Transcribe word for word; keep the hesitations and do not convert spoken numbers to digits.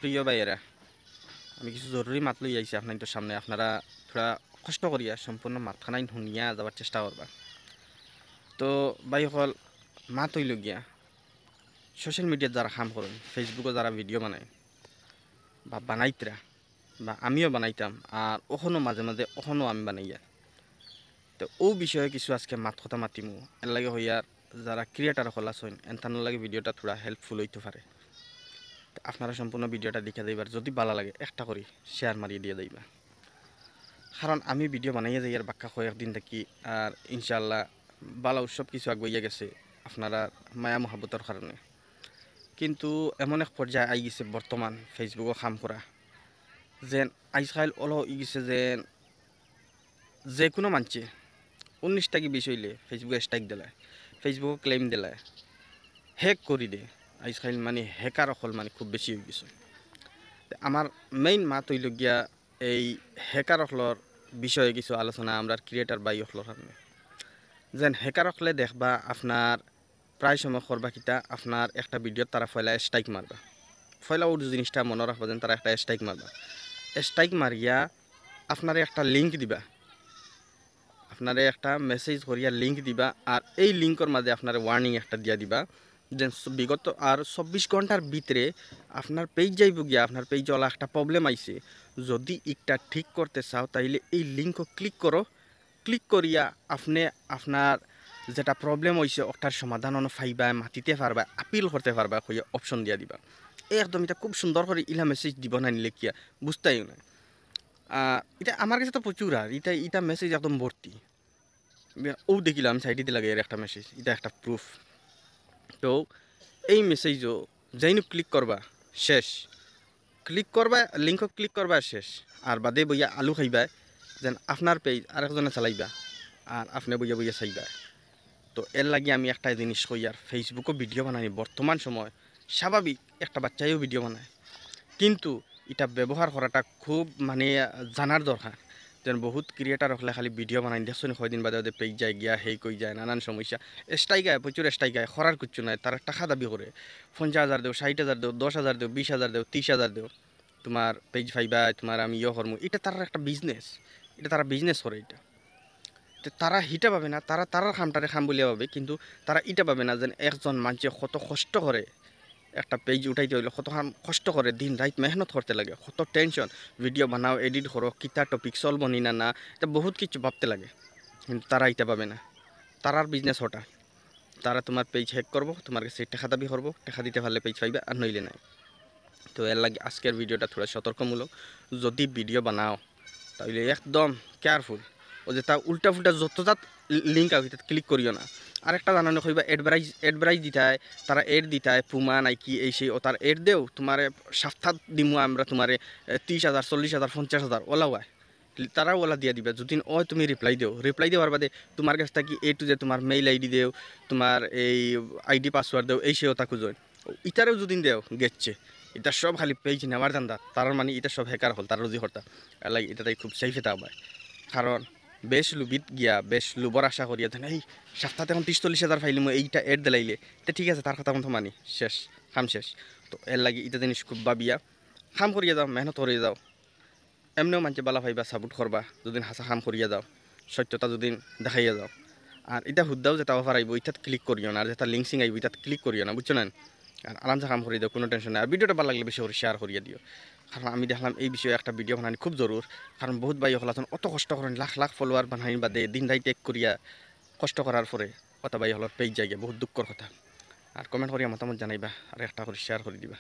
প্রিয় ভাইয়েরা, আমি কিছু জরুরি মাত লই আইছি আপনাইন্তর সামনে। আপনারা থুড়া কষ্ট করিয়া সম্পূর্ণ মাতখানাইন হুনিয়া যাওয়ার চেষ্টা করবা। তো ভাই অকল, মাত অইলো গিয়া, social mediaত যারা কাম করইন, Facebook-ও যারা video বানাইন বা বানাইতরা, বা আমিও বানাইতাম, আর অখনো মাঝে মাঝে অখনো আমি বানাইয়ার। তো অউ বিষয়ে কিছু আজকে মাত কথা মাতিমু, এর লাগি কইয়ার যারা creator অকল আছইন, এনতানর লাগি video-টা থুড়া helpful অইতো পারে। তো আপনারা সম্পূর্ণ video-টা দেখিয়া যাইবা, আর যদি ভালা লাগে একটা করি share মারিয়া দিয়া যাইবা, কারণ আমি video বানাইয়া যাইয়ার বাক্কা কয়েকদিন থাকি, আর ইনশাআল্লাহ ভালা সব কিছু আগুয়াইয়া গেছে আপনারার মায়া মহব্বতর কারণে। কিন্তু এমন এক পর্যায়ে আই গেছে বর্তমান Facebook-ও কাম করা, যেন আইজকাইল অলা অই গেছে যেন যে কুনু মানষে উনিশ থাকি বিশ অইলে Facebook-এ strike দিলায়, Facebook-এ claim দিলায়, hack করি দে। আইজকাইল মানে hacker অকল মানে খুব বেশি অই গেছে। তে আমার main মাত অইলো গিয়া এই hacker অকলর বিষয়ে কিছু আলোচনা আমরার creator ভাই অকলর কারণে। যেন hacker অকলে দেখবা আপনার প্রায় সময় করবা কিতা, আপনার একটা video-ত তারা পয়লা strike মারবা। পয়লা অউ জিনিসটা মনো রাখবা যেন তারা একটা strike মারবা। Strike মারিয়া আপনারে একটা link দিবা, আপনারে একটা message করিয়া link দিবা, আর এই link-র মাঝে আপনারে warning একটা দিয়া দিবা, যেন স-, বিগত আর চব্বিশ ঘন্টার ভিতরে আপনার page যাইবো গিয়া, আপনার page অলা একটা problem আইছে, যদি ইটা ঠিক করতে চাও তাইলে এই link-ও click করো, click করিয়া আপনে আপনার যেটা problem অইছে ওটার সমাধান অনো পাইবা, মাতিতে পারবা, appeal করতে পারবা কইয়া option দিয়া দিবা। একদম ইটা খুব সুন্দর করি ইলা message দিবো না নি লেখিয়া, বুঝতায়ও না। আহ, ইটা আমার গেছে তো প্রচুর, আর ইটা, ইটা message একদম ভর্তি। অউ দেখিলাম side-এ দিয়া লাগে এর একটা message, ইটা একটা proof। তো এই message-ও যেইনু click করবা শেষ, click করবা, link-ও click করবা শেষ, আর বাদে বইয়া আলু খাইবা, যেন আপনার page আরেকজনে চালাইবা, আর আপনে বইয়া বইয়া চাইবা। তো এর লাগি আমি একটা জিনিস কইয়ার, Facebook-ও video বানানি বর্তমান সময় স্বাভাবিক, একটা বাচ্চায়ও video বানায়, কিন্তু ইটা ব্যবহার করাটা খুব মানে জানার দরকার। যেন বহুত creator অকলে খালি video বানাইন, দেখছো নি কয়দিন বাদে বাদে page যায় গিয়া, hack অই যায়, নানান সমস্যা। Strike আয়, প্রচুর strike আয়, করার কিচ্ছু নাই। তারা টাকা দাবি করে, পঞ্চাশ হাজার দেও, ষাইট হাজার দেও, দশ হাজার দেও, বিশ হাজার দেও, তিশ হাজার দেও, তুমার page পাইবা, তুমার আমি ইয়ে করমু। ইটা তারার একটা business, ইটা তারা business করে ইটা। তে তারা হিটা ভাবে না, তারা তারার কামটারে কাম বুলিয়া ভাবে, কিন্তু তারা ইটা ভাবে না যেন একজন মানষে কত কষ্ট করে একটা page উঠাইতে অইলে, কত কাম কষ্ট করে, দিন রাইত মেহনত করতে লাগে, কত tension, video বানাও, edit করো, কিতা topic চলবো নি না, না, ইতা বহুত কিছু ভাবতে লাগে। কিন্তু তারা ইটা ভাবে না, তারার business ওটা। তারা তুমার page hack করবো, তুমার গেছে টেকা দাবি করবো, টেকা দিতে পারলে page পাইবা, আর নইলে নাই। তো এর লাগি আজকের video-টা থুড়া সতর্কমূলক। যদি video বানাও, তাইলে একদম careful। ও যেতা উল্টা ফুল্টা যত জাত লি-, link আছে, ইতাত click করিও না। আরেকটা জানো নি কইবা, advertise, advertise দিতায়, তারা ad দিতায়, Puma, Nike, এই সেই, অতার ad দেও, তুমারে সাপ্তাত দিমু আমরা তুমারে, এ, তিশ হাজার, চল্লিশ হাজার, পঞ্চাশ হাজার, অলা অয়। তারাও অলা দিয়া দিবা। যদি অয় তুমি reply দেও, reply দেওয়ার বাদে তুমার গেছ থাকি A to Z তুমার mail ID দেও, তুমার এই ID password দেও, এই সেই অতা খুজইন। ইতারেও যদি দেও, গেছে। ইতা সব খালি page নেওয়ার ধান্দা। তারার মানে ইতা সব hacker অকল, তারা রুজি করতা। এর লাগি ইতা তাই খুব safe থাকবায়। কারণ বেশ লুবিত গিয়া, বেশ লুবর আশা করিয়া দেন, এই সাপ্তাত এখন তিশ চল্লিশ হাজার পাইলিমু, এইটা ad দিলাইলে, তে ঠিক আছে, তার কথা মতো মানি, শেষ, কাম শেষ। তো এর লাগি ইতা জিনিস খুব ভাবিয়া কাম করিয়া যাও, মেহনত করিয়া যাও। এমনেও মানষে বালা পাইবা, support করবা, যদিন হাছা কাম করিয়া যাও, সত্যতা যদিন দেখাইয়া যাও। আর ইতা হুদ্দাও যেতা offer আইবো, ইতাত click করিও না, আর যেতা link sing আইবো, ইতাত click করিও না, বুঝছো না? আর আরামসে কাম করিয়া যাও, কুনু tension নাই। আর video-টা বালা লাগলে বেশি করি share করিয়া দিও, কারণ আমি দেখলাম এই বিষয়ে একটা video বানানি খুব জরুর। কারণ বহুত ভাই অকল আছইন, অত কষ্ট করইন, লাখ লাখ follower বানানির বাদে দিন রাইত এক করিয়া কষ্ট করার পরে অত ভাই অকলর page যায়গি, বহুত দুঃখর কথা। আর comment করিয়া মতামত জানাইবা, আর একটা করি share করি দিবা।